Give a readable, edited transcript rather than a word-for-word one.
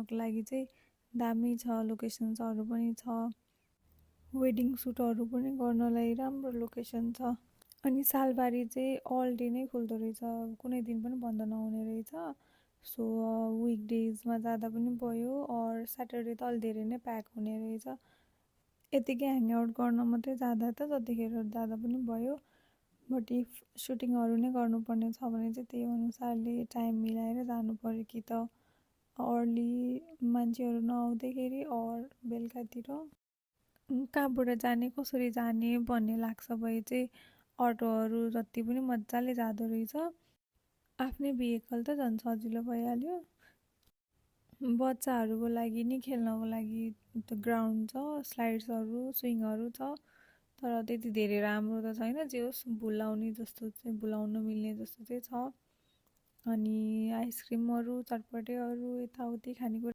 गर्नको लागि चाहिँ दामी छ, लोकेसन्सहरू पनि छ, वेडिङ सुटहरू पनि गर्नलाई राम्रो लोकेसन छ। अनि सालबारी चाहिँ अल डे नै खुल्दो रहेछ, कुनै दिन पनि बन्द नहुने रहेछ। सो विकडेजमा जाँदा पनि भयो, और स्याटरडे त अलि धेरै नै प्याक हुने रहेछ। यतिकै ह्याङआउट गर्न मात्रै जाँदा त जतिखेर जाँदा पनि भयो, बट इफ सुटिङहरू नै गर्नुपर्ने छ भने चाहिँ त्यही अनुसारले टाइम मिलाएर जानु पर्यो, कि त अर्ली मान्छेहरू नआउँदैखेरि और बेलुकातिर। कहाँबाट जाने कसरी जाने भन्ने लाग्छ भए चाहिँ अटोहरू जति पनि मजाले जाँदो रहेछ। आफ्नै भेहिकल त झन् सजिलो भइहाल्यो। बच्चाहरूको लागि नि खेल्नको लागि त ग्राउन्ड छ, स्लाइड्सहरू, स्विङहरू छ, तर त्यति धेरै राम्रो त छैन, जे होस् भुलाउन मिल्ने जस्तो चाहिँ छ। अनि आइसक्रिमहरू, चटपटेहरू, यताउति खानेकुरा